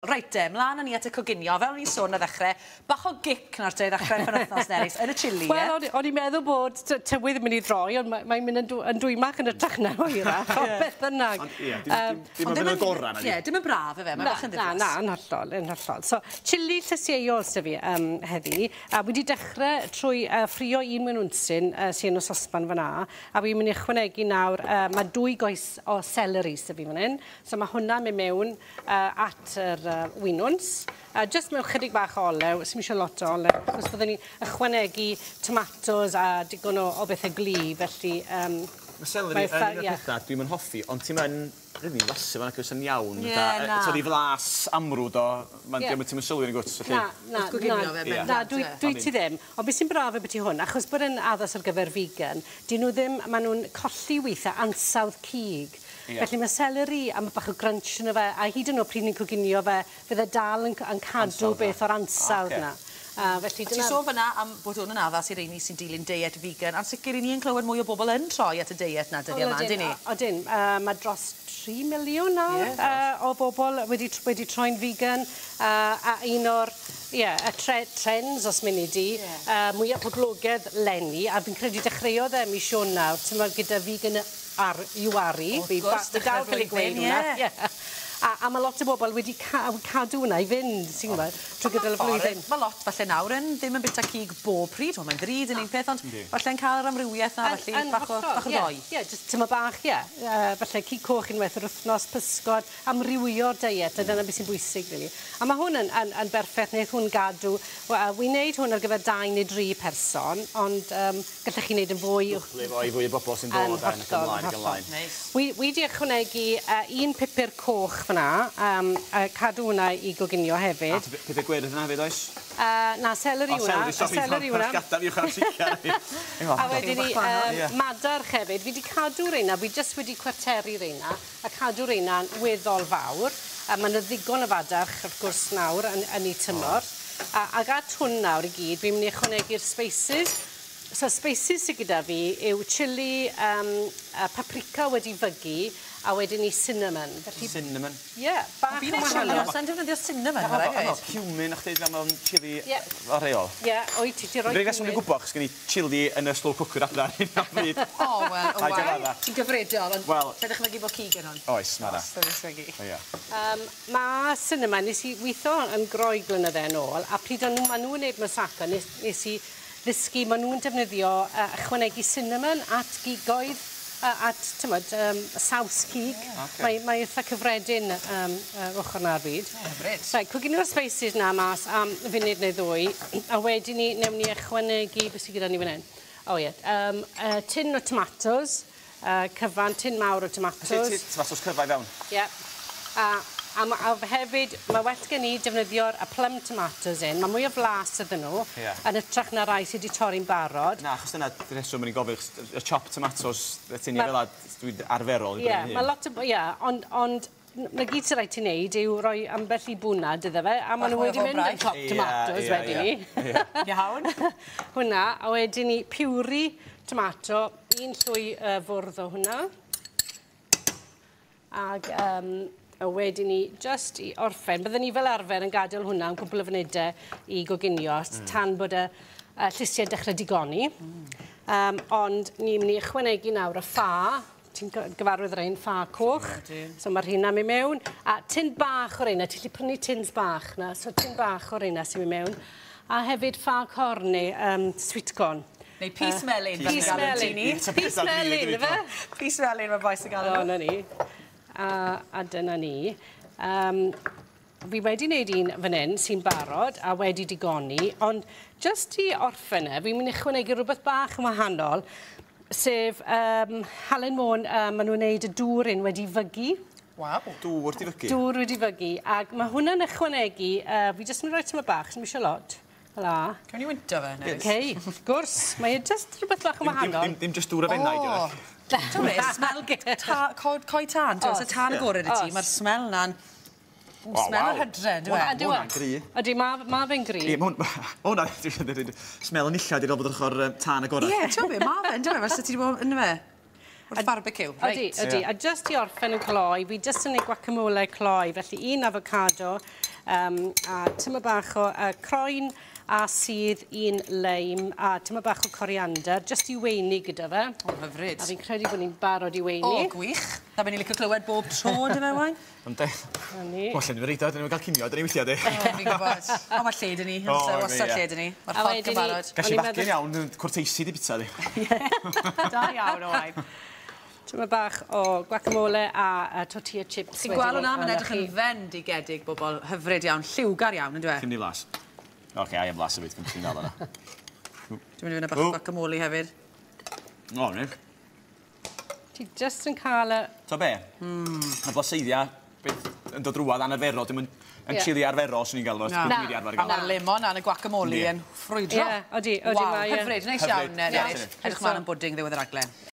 Reit te, mlaen â ni at y coginio. Fel o'n i'n sôn ar ddechrau, bach o gic nawr te i ddechrau'r penwythnos, Nerys, yn y chilli, ie? Wel, o'n i'n meddwl bod tywydd yn mynd i droi, ond mae'n mynd yn dwymach yn hytrach na hwyrach, ond beth bynnag. Ond ie, dim yn mynd y gorau, na Ie, dim yn braf efe, mae'n bach yn ddiflas. Na, na, yn hollol, yn hollol. So, chilli llysieuol sy fi heddi, a wedi dechrau trwy ffrio un winwnsyn sy'n yn y sosban fan'na, a fi'n mynd i ychwanegu nawr, mae 2 goes o celery sy fi fan hyn, so mae hwnna'n mynd mewn at yr winwns. Just mewn chydig bach o olew, sy'm eisiau lot o olew, achos byddwn ni'n ychwanegu tomatos a digon o bethau glu, felly... Mae celery yn un o'r pethau dwi'm yn hoffi, ond ti'n mynd rili flasu fan ac yn iawn. Ie, na. Ti'n i flas amrwd o, mae'n ti'n sylwi yn y gwt. Na, na, na, dwi ti ddim. Ond beth sy'n braf ambyti hwn, achos bod yn addas ar gyfer vegan, dyn nhw ddim, maen nhw'n colli weithiau ansawdd cig. Felly mae celery a mae bach o crunch yno fe, a hyd yn oed pryd ni'n coginio fe, fydd e dal yn cadw beth o'r ansawdd yna. Ti'n sôn fyna am bod hwn yn addas i reini sy'n dilyn deiet vegan, a'n sicr i ni yn clywed mwy o bobl yn troi at y deiet na dyddiau yma, yndyn ni? Odyn, mae dros 3 miliwn nawr o bobl wedi troi'n vegan, a un o'r y trends, os mynd i di, mwyaf poblogaidd leni, a fi'n credu dechreuodd e mis Ionawr, ti'n meddwl gyda vegan Iwari, fi dal cael ei gweud hwnna. A mae lot o bobl wedi cadw hwnna i fynd, ti'n gwybod, trwy gydol y flwyddyn. Mae lot falle nawr yn ddim yn bwyta cig bob pryd, mae'n ddrud yn un peth, ond falle'n cael yr amrywiaeth na, felly bach o'r ddoi. Ie, jyst tyma bach, ie. Falle cig coch unwaith yr wythnos, pysgod, amrywio'r deiet, a dyna beth sy'n bwysig, really. A mae hwn yn berffaith, wneud hwn gadw. Wi'n neud hwn ar gyfer 2 neu 3 person, ond gallech chi wneud yn fwy. Dwblu fo i fwy o bobl sy'n dod ac ymlaen ac ymlaen. Wi wedi ychwanegu un pupur coch fyna, a cadw hwnna i goginio hefyd. A pupur gwyrdd yna hefyd, oes? Na, celery hwnna. O, celery hwnna. Gadael fi uwch ar. A wedyn ni madarch hefyd. Fi wedi cadw reina, fi jyst wedi cwarteru reina, a cadw reina'n weddol fawr. A mae yna ddigon o fadarch, wrth gwrs, nawr yn ei tymor. Ac at hwn nawr i gyd, fi'n mynd i ychwanegu'r spices. So, spices sydd gyda fi yw chilli, paprika wedi fygu, a wedyn ni cinnamon. Cinnamon? Ie, bach yn wahanol. Fi'n defnyddio cinnamon, mae'n rhaid. Ond cumin, o'ch dweud fel chilli o rheol. Ie, o'i ti roi cumin. Rhaid reswm i'n gwybod, chos gen i chilli yn y slow cooker adra ar hyn o bryd. O, wel, o, wel. Ti'n gyfredol, ond lle dychmygu bod cig yn hwn? Oes, mae 'na. Oes, dychmygu. Mae cinnamon, nes i weithio yn Groeg blynydde yn ôl, a pryd o'n nhw'n gwneud moussaka, nes i ddysgu, maen nhw'n defnyddio ychwanegu cinnamon at gigoedd, at, ti'mod, saws cig. Mae eitha cyffredin ochr na'r byd. Hyfryd. Reit, coginio'r spices na mas am funud neu ddwy, a wedyn ni, newn ni ychwanegu, beth sydd gyda ni fan hyn? O ie, tin o tomatoes, cyfan, tin mawr o tomatoes. Tomatoes cyfan i fewn? Ie. A hefyd, mae well gen i defnyddio'r plum tomatoes in. Mae mwy o flas iddyn nhw, yn hytrach na rai sydd wedi torri'n barod. Na, achos dyna rheswm o'n i'n gofyn, y chopped tomatoes, y tiniau fel 'a, dwi'n arferol i brynu hyn. Mae lot o... Ie, ond na gyd sy'n rhaid ti wneud yw rhoi ambell i bwnad iddo fe, a maen nhw wedi mynd yn chopped tomatoes wedyn ni. Iawn. Hwna, a wedyn ni puree tomato, un llwy fwrdd o hwnna. Ag... A wedyn ni, just i orffen, byddwn ni fel arfer yn gadael hwnna am cwpl o funudau i goginio tan bod y llysiau dechrau digoni. Ond ni'n mynd i ychwanegu nawr y ffa, ti'n gyfarwydd rhain, ffa coch. So mae'r rheina mynd mewn. A tin bach o reina, ti'n gallu prynu tins bach na, so tin bach o reina sy'n mynd mewn. A hefyd ffa corn neu sweet corn. Neu pys melyn. Pys melyn. Pys melyn, ife? Pys melyn mae bois yn galw. O, na ni. A dyna ni. Fi wedi wneud un fan hyn sy'n barod a wedi digoni, ond jyst i orffen e, fi'n mynd i ychwanegu rhywbeth bach yn wahanol, sef halen Môn, maen nhw'n wneud y dŵr un wedi fygu. Waw. Dŵr wedi fygu? Dŵr wedi fygu, ac mae hwnna'n ychwanegu, fi jyst yn rhoi tyma bach, sy'n eisiau lot. Fel 'a. Cawn ni wynto fe, Nerys? Cei, wrth gwrs. Mae e jyst rhywbeth bach yn wahanol. Dim jyst dŵr y fenai, diolch. Ti'n gwybod, smell coed tân, ti'n gwybod, tân agored i ti, mae'r smell na'n... Smell yr hydre, dwi'n e? Hwna'n gry. Ydy, mae fe'n gry. Hwna, smell yn illad i ddod bod ochr tân agored. Ie, ti'n gwybod, mae fe'n, dwi'n meddwl, fel ti wedi bod yn fe? Wrth barbecue, reit. Ydy, ydy. A jyst i orffen yn cloi, fi jyst yn gwneud guacamole cloi, felly un avocado, A tyma bach o croen a sydd un leim a tyma bach o coriander, jyst i weini gyda fe. O, hyfryd. A fi'n credu bod ni'n barod i weini. O, gwych. Na be ni'n licio clywed bob tro, yndyfe, Owain? Yndi. Na ni. Wel, lle ni'n reid o, dyn ni'n cael cinio, dyn ni'n weithio, di. O, fi'n gwybod. O, mae lle dyn ni. O, Wastad ie. lle dyn ni. Mae'r A ffordd wedyn yn barod. Gas O'n i i'n facyn meddwl- iawn, yn cwrteisi di bita, di. Da iawn, Owain. Tyma bach o guacamole a tortilla chips. Chi'n gweld hwnna, mae'n wedyn ni edrych yn fendigedig, bobl hyfryd iawn, lliwgar iawn, yndyw e? Cym di flas. Oce, I am flas o beth, ti'n gael yna. Dwi'n mynd i fynd â bach o O. guacamole hefyd. O, ni. Ti jyst yn cael y. So be? Mae blaseiddia beth yn dod rŵad anarferol, dim yn chili arferol, swn i'n gael fo. Na. Dwi'n wedi arfer A gael. mae'r lemon a'n y guacamole Yndi. yn ffrwydro. Ie, odi, Waw, mae e. hyfryd, neis Hyfryd. iawn, Nerys. Ie. Edrych mlaen am bwding ddiwedd yr raglen.